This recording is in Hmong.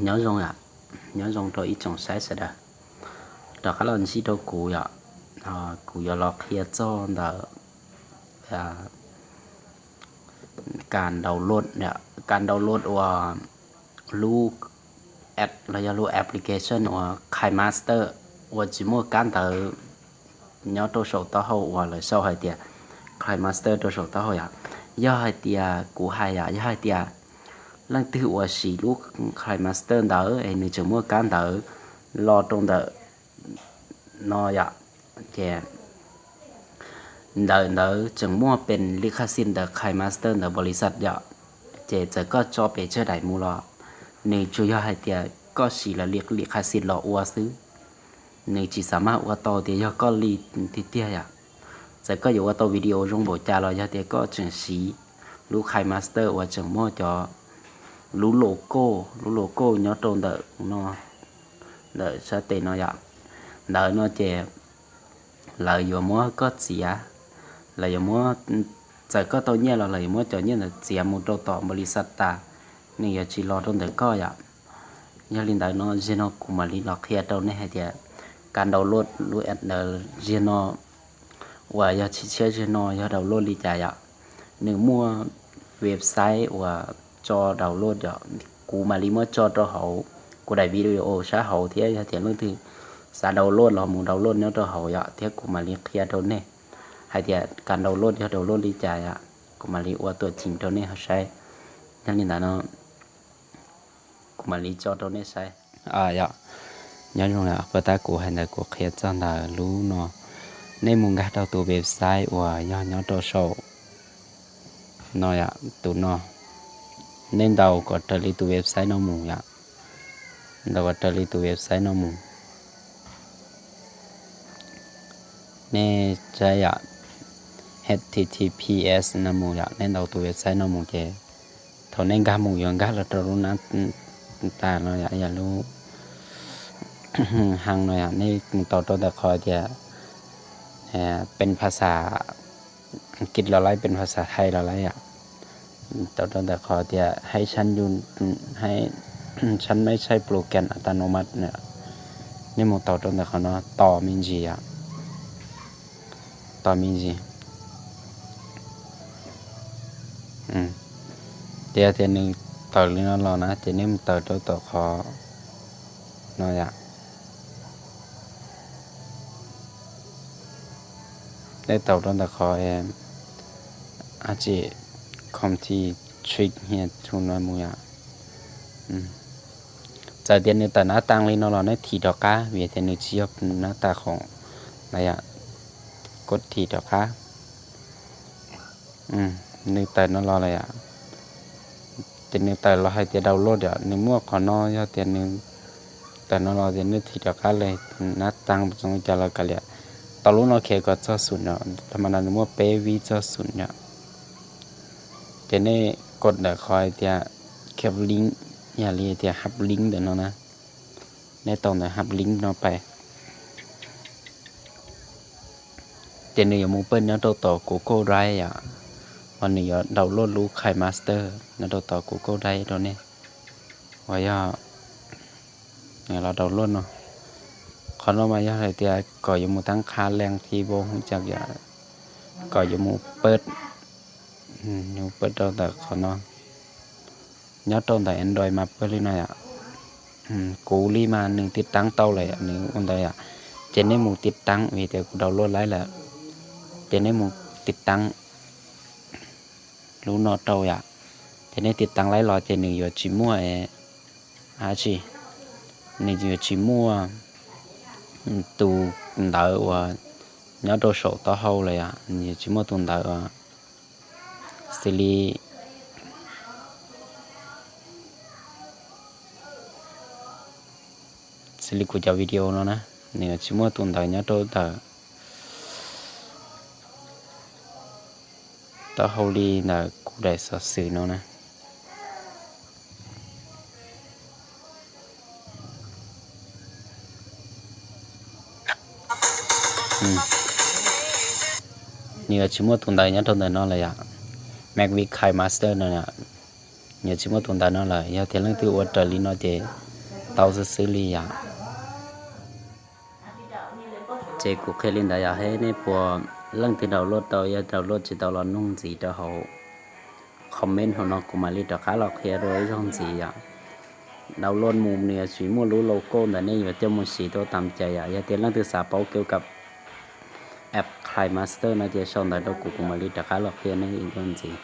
Nyob zoo, nyob zoo rau ib tsoom saib sawv daws. Rov qab los ntsib rau kuv yom. Kuv yuav los qhia txog ntawm kas download, kas download uas lub app los yog lub application uas KineMaster uas tsis muaj kab ntawv nyob rau saum taub hau uas lawv sau hais tias KineMaster rau saum taub hau yom. Yog hais tias kuv hais yom, yog hais tias leej twg uas siv lub KineMaster ntawd es nws tseem muaj kab ntawv los rau ntawm no yom, ces ntawm ntawd tseem muaj pes lis khaj xij ntawm KineMaster ntawm npaus lis xaj yom, ces txawm koj tso pes tsawg daim mus los nws tsuas yog hais tias koj siv lawv lis khaj xij los ua xwb, nws tsis xav maj ua tau tias yog koj li tiag tiag yom. Txawm koj yuav ua tau video zoo npaum cas los yog tias koj tseem siv lub KineMaster uas tseem muaj cov lub logo, lub logo nyob rau ntawm no, ntawm sab tes no yom. Ntawm no ces lawv yuav muab koj txiav, lawv yuav muab, txawm koj tau nyiaj los lawv yuav muab cov nyiaj ntawd txiav mus rau tom npaus lis xaj tas, nws yuav tsis los rau ntawm koj yom. Yog li ntawd no, zaum no kuv mam li los qhia rau nej hais tias kas download lub app ntawd zaum no uas yog tsis tshiab zaum no yog download li cas yom. Nws muaj website uas tso download yom, kuv mam li muab tso rau hauv kuv daim video sab hauv thiab yog tias leej twg xav download los mus download nyob rau hauv yom, thiab kuv mam li qhia rau nej hais tias kas download yog download li cas yom, kuv mam li ua tuam ceeb rau nej saib. Yog li ntawd no kuv mam li tso rau nej saib. Yog, nyob zoo, puag ta kuv hais ntawd kuv qhia txog ntawm lub no. Nej mus nkag rau tus website uas yog nyob rau saum no yom, tus no. Nej ntaus kom raws li tus website no mus yom, ntaus kom raws li tus website no mus. Nej saib yom, H T T P S no mus yom, nej ntaus tus website no mus ces thaum nej nkag mus yuav nkag los rau lub nab tas no yom, yog lub hab no yom, nej mus tau rau ntawm qhov tias pes phas xas Askiv los laib, pes phas xas Thaib los laib yom. Tau rau ntawm qhov tias hais, hais meb saib program a ta no mas, nej mus tau rau ntawm qhov no tos me ntsis yom, tos me ntsis. Ces yog tias nws tawm li no los na ces nej mus tawm rau tom qhov no yom. Nej tau rau ntawm qhov dab tsi, computer trick hia txhu no mus yom. Txawm tias nws tawm nab tas li no los nej thim rov qab vim tias nws tsis yog nab tas khoom na yom. Koj thim rov qab. Nws tawm no los lawm yom. Ces nws tawm los hais tias download yom, nws muaj qhov no, yog tias nws tawm no los tias nej thim rov qab li, nab tas txoov cas los kav liam. Tau lub no khiav kom txog xum yom, tha ma da nws muaj peb vib txog xum yom. Ces nej kod ntawm qhov hais tias kev link, yog li tias hab link ntawm no na. Nej tau ntawm hab link no pais, ces nws yuav mus pawj nyob rau tom Google Drive yom, uas nws yuav download lub KineMaster nyob rau tom Google Drive rau nej. Uas yog nws los download no, qhov no mas yog hais tias kom yuav mus tab qha leej thib vau hub cas yom, kom yuav mus pawj, yuav pawj rau ntawm qhov no. Nyob rau ntawm Android mas pawj li no yom. Kuv li mas nws tiv taab tau lawm, nws ua ntawd yom. Ces nej mus tiv taab vim tias kuv download laib lawm. Ces nej mus tiv taab lub no rau yom. Ces nej tiv taab laib los ces nws yuav tsis muaj dab tsi, nws yuav tsis muaj tus ntawv uas nyob rau saum taub hau lawm yom, nws yuav tsis muaj tus ntawv uas xws li, xws li kuv cov video no na, nws yuav tsis muaj tus ntawv nyob rau ntawm taub hau li ntawm kuv daim xov xwm no na. Nws yuav tsis muaj tus ntawd nyob rau ntawm no lawm yom. Mac V KineMaster no, nws yuav tsis muaj tus ntawd no lawm. Yog tias leej twg ua raws li no ces tau xwb xwb li yom. Ces kuv qhia li ntawd yog hais nej puas, leej twg download tau, yog download tsis tau los nug ntxiv rau hauv comment hauv no kuv mam li rov qab los qhia dua ib zaug ntxiv yom. Download mus nws yuav tsis muaj lub logo ntawd, nej yuav coj mus siv tau tam cai yom. Yog tias leej twg xav paub kev kab app KineMaster no ces sau ntawv rau kuv, kuv mam li rov qab los qhia nej ib zaug ntxiv.